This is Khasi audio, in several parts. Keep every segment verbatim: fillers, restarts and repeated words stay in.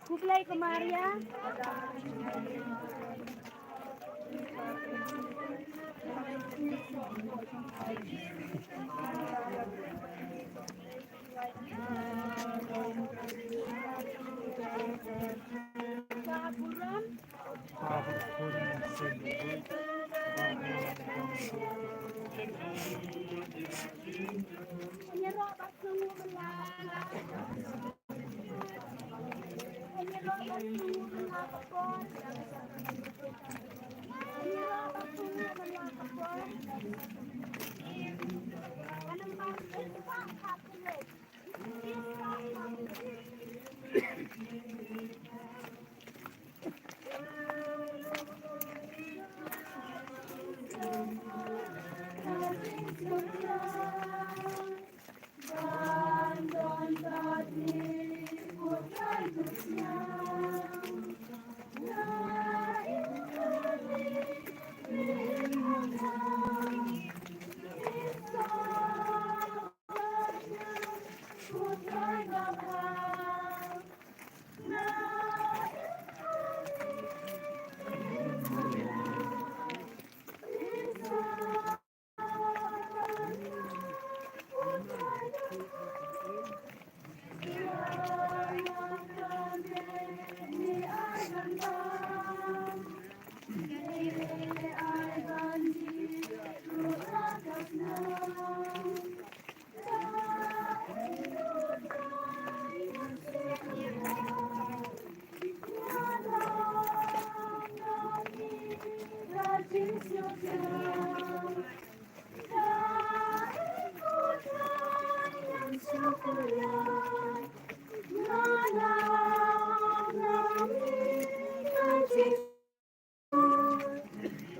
Khublei ko Maria.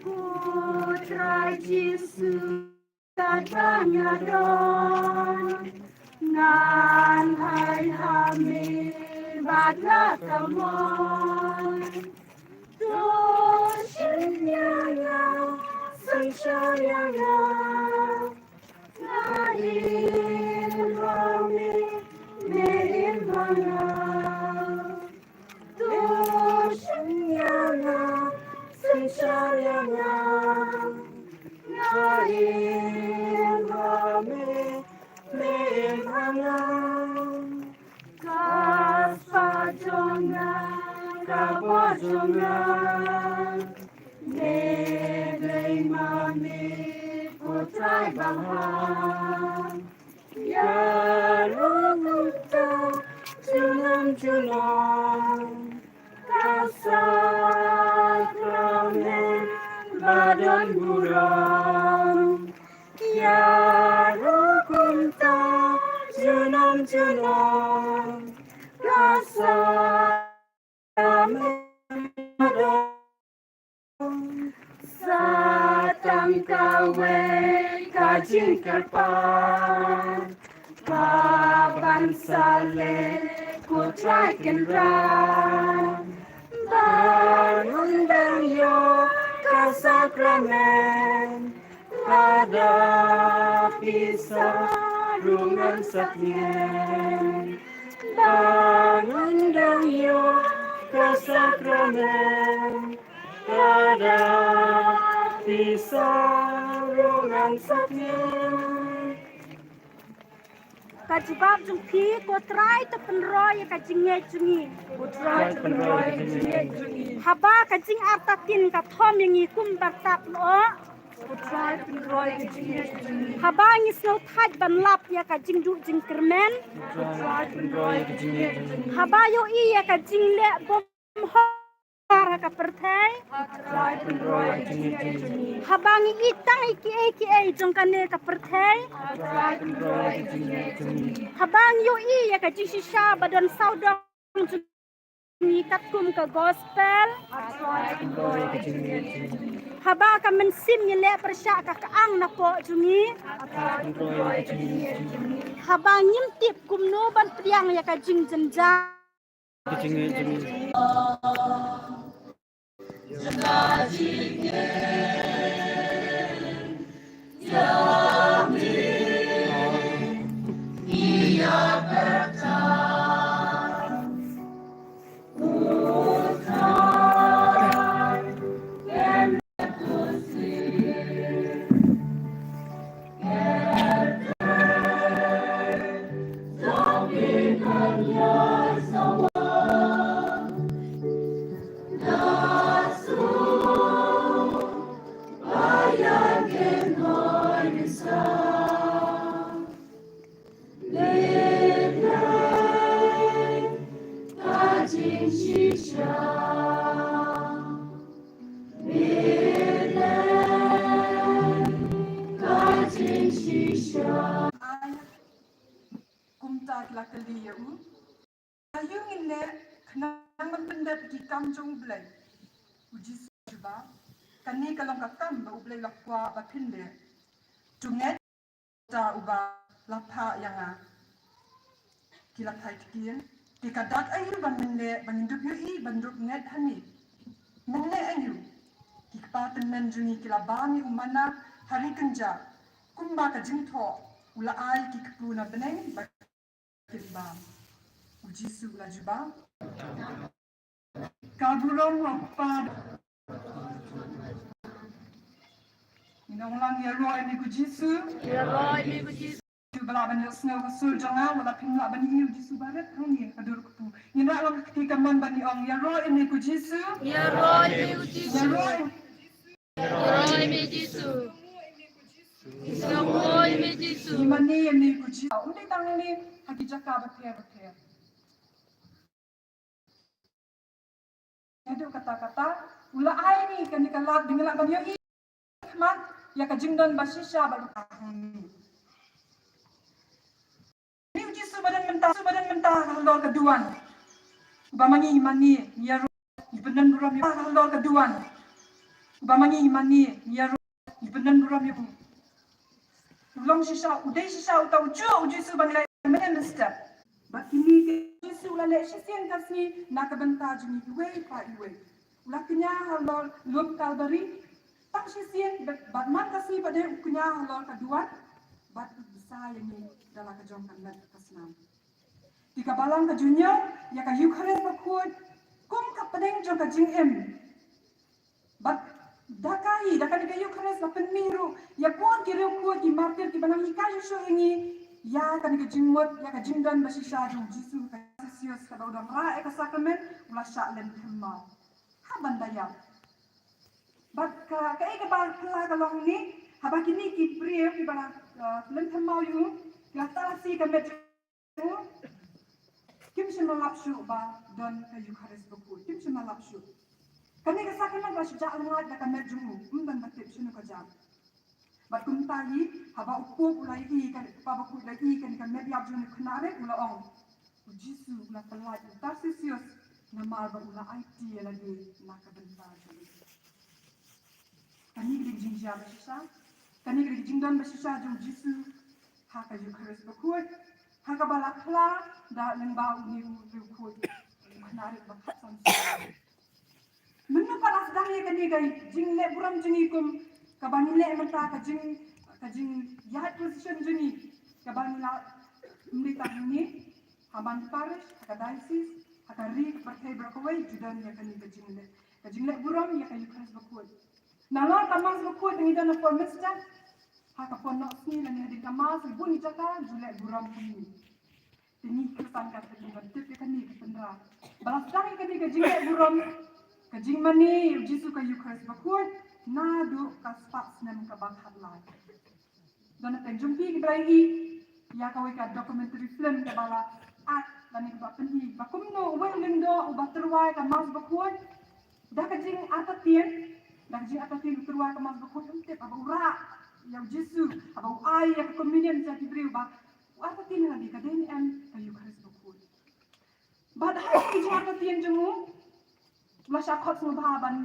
Ko Trai Jisu, katba nga don, ngan ai ha me bad nga ka mon. To shim ïa nga, synshar ïa nga, nga im ha me, me im ha nga. To shim ïa nga, synshar ïa nga, nga im ha me, me im ha nga. Ka spah jong nga, ka bor jong nga, me dei ma me, ko Trai babha. Ïaroh kumta junom junom, ka sakramen ba don burom. Ïaroh kumta junom junom, ka sakramen ba don. Sa tang kawei ka jingkyrpad, ba ban sa leh ko Trai Kynrad, ba ngan dang ïoh ka sakramen, lada phi sa ruh ngan sakhi. Ba ngan dang ïoh ka sakramen, lada phi sa ruh ngan sakhi. Ka jubab jong phi, ko Trai to pynroi ïa ka jingngeit jong ngi. Ko Trai to pynroi ïa ka jingngeit jong ngi. Haba ka jingartatien ka thom ïa ngi kum bartap noh, ko Trai pynroi ïa ka jingngeit jong ngi. Haba ngi sngewthait ban lap ïa ka jingduh jingkyrmen, ko Trai pynroi ïa ka jingngeit jong ngi. Haba ïohi ïa ka jingleh bymhok ha ka pyrthei, ko Trai pynroi ïa ka jingngeit jong ngi. Haba ngi ïeit tang ïa kiei kiei jong kane ka pyrthei, ko Trai pynroi ïa ka jingngeit jong ngi. Haba ngi ïohi ïa ka jingshisha ba don sawdong jong ngi katkum ka gospel. Haba ka mynsiem ngi leh pyrshah ka ka-ang na poh jong ngi. Haba ngim tip kumno ban pdiang ïa ka jingjynjar. Kumta ki la kylli ïa u, aïu ngin leh khnang ban pyndep ïa ki kam jong U Blei? U Jisu u jubab, kane ka long ka kam ba U Blei u la kwah ba phin leh. To ngeit uta uba la phah ïa nga. Ki la phai ktien, te ka dak aïu ba ngin leh ba ngin dup ïohi ban dup ngeit hangne? Ngin leh aïu? Ki kpa tymmen jong ngi ki la bam ïa u manna ha ri kynja, kumba ka jingthoh u la ai ki kpu na bneng ba kin bam. U Jisu u la jubab, ka burom ha u Kpa. Ngin ong lang, ïaroh ïa me ko Jisu. Ïaroh ïa me ko Jisu. Ba lah ban ïohsngew ka sur jong nga, wat la phin lah ban ïohi U Jisu barit hangne ha ka dur kpu. Ngin rah lang ka kti kamon ban ïa ong, ïaroh ïa me ko Jisu. Ïaroh ïa me ko Jisu. Ïaroh ïa me ko Jisu. Ïaroh ïa me ko Jisu. Ïaroh ïa me ko Jisu. Ngi mane ïa me ko Jisu. Um dei tang hangne, ha ki jaka bapher bapher. Naduh katta katta u la ai ngi kane ka lad ba ngin lah ban ïohi khmat ïa ka jingdon ba shisha ba ruh ka hangne. Une U Jisu ba don mynta, Jisu ba don mynta halor ka duwan, uba ma ngi mane, ngi ïaroh, ngi pyndon burom ïa u halor ka duwan, uba ma ngi mane, ngi ïaroh, ngi pyndon burom ïa u. U long shisha, u dei shisha uta ujuh U Jisu ba ngi la ïa mynta mynstep. Bad kine ki, U Jisu u la leh shisien ka sngi na ka bynta jong ngi iwei pa iwei. U la kñia halor lum Kalbari tang shisien, bad, bad man ka sngi pat de u kñia halor ka duwan, bad u bsa ïa ngi da la ka jong ka met ka snam. Te ka balang ka junior ïa ka Eukharist Bakhuid kum ka pdeng jong ka jingim. Bad da ka hi, da kane ka Eukharist la pynmih ruh ïa bun ki riewkhuid, ki martir kiba nang hikai shuh shuh ïa ngi ïa kane ka jingmut, ïa ka jingdon ba shisha jong U Jisu. Ka Tarcisius kaba u dang rah ïa ka sakramen u la shah lynthem maw. Haba ban da ïap. Bad ka, kaei kaba phylla ka long ne, haba kine ki briew kiba la, uh, lynthem maw ïa u ki la talasi ka met jong u, kim shym la lap shuh ba don ka Eukharist Bakhuid, kim shym la lap shuh. Kane ka sakramen ka la shu jah lyngngait da ka met jong u, ym don ba tip shano ka jam. Bad kumta hi, haba u Pope u la ïohi, ka Kpa Bakhuid u la ïohi kane ka met ïap jong une u khynnah rit, u la ong, U Jisu u la pyllait ïa u Tarcisius namar ba u la aiti ïa lade na ka bynta jong ngi. Kane ka dei ka jingjia ba shisha, kane ka dei ka jingdon ba shisha jong U Jisu ha ka Eukharist Bakhuid, ha kaba la phla da lyngba une u riewkhuid, u khynnah rit ba khatsan snem. Mynno pat la sdang ïa kane ka jingleh burom jong ngi kum kaba ngi leh mynta, ka jing, ka jingïaid position jong ngi kaba ngi la, ym dei tang hangne, ha man parish, ha ka diocese, ha ka ri, ka pyrthei baroh kawei ju don ïa kane ka jingleh, ka jingleh burom ïa ka Eukharist Bakhuid. Nalor ka Mass Bakhuid ngi don ha por mynstep, ha ka por noh sngi lane hadien ka Mass, bun ki jaka ju leh burom kumne. Te ngi Khristan Katholik ngi ban tip ïa kane ka pynra. Ba la sdang ïa kane ka jingleh burom, ka jingmane ïa U Jisu ka Eukharist Bakhuid naduh ka spah snem kaba khatlai. Don na pdeng jong phi kiba la ïohi ïa kawei ka documentary film kaba la act lane kaba pyni ba kumno uwei u lyngdoh uba tyrwa ïa ka Mass Bakhuid da ka jingartatien, da ka jingartatien u tyrwa ïa ka Mass Bakhuid, ym tip haba u rah ïa U Jisu, haba u ai ïa ka communion ïa ki briew ba u artatien ïa lade, ka dei ne em ka Eukharist Bakhuid. Bad ha kane ka jingïathuh jong u, u la shah khot sngewbha ban,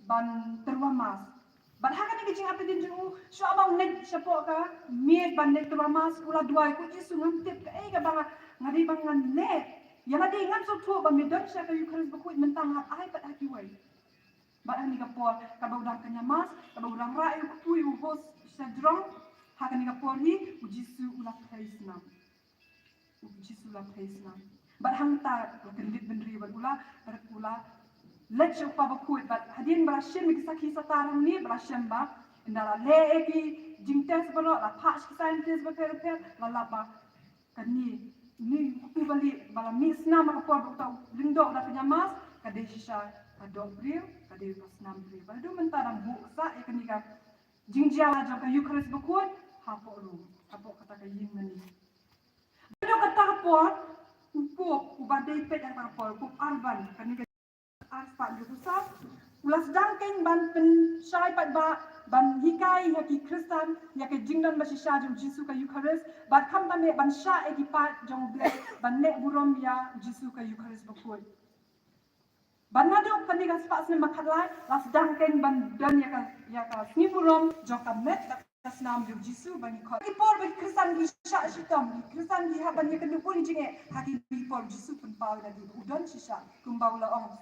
ban tyrwa mass. Bad ha kane ka jingïathuh jong u, shuwa ba u leit shapoh ka miet ban leit tyrwa mass, u la duwai, ko Jisu, ngam tip kaei kaba nga dei ba ngan leh. Ïa lade ngam sngewthuh ba me don sha ka Eukharist bakhuid, mynta nga hap ai pat ha kiwei. Bad ha kane ka por, kaba u dang kñia mass, kaba u dang rah ïa u kpu ïa u host sha jrong, ha kane ka por hi u Jisu u la phai snam. U Jisu u la phai snam. Bad hangta u la kyndit bynriew bad u la, bad u la leit sha u Kpa Bakhuid, bad hadien ba la shim ïa ki sakhi satar hangne, ba la shim ba ynda la leh ïa ki jingtest baroh, la phah sha ki scientist bapher bapher, la lap ba kane, une u kpu ba la, ba la mih snam ha ka por ba uta u lyngdoh u dang kñia mass, ka dei shisha ka doh briew, ka dei ka snam briew. Bad haduh mynta dang buh sah ïa kane ka jingjia jong ka Eukharist bakhuid hapoh Rome, hapoh kata ka ïing mane. Bad haduh kata ka por u Pope uba dei peit ha kata ka por, u Pope Urban, kane ka arspah hynriew phew saw, u la sdang keiñ ban pynshai paidbah, ban hikai ha ki Khristan ïa ka jingdon ba shisha jong u Jisu ka Eukharist, bad khamtam eh ban shah ïa ki paid jong U Blei ban leh burom ïa u Jisu ka Eukharist bakhuid. Bad naduh kane ka spah snem ba khatlai, la sdang keiñ ban don ïa ka, ïa ka sngi burom jong ka met bad ka snam jong u Jisu ba ngi khot. Ki por ba ki Khristan ki shah shitom, ki Khristan ki hap ban ïakynduh bun ki jingeh, ha kine ki por u Jisu u pynpaw ïa lade, u don shisha, kumba u la ong.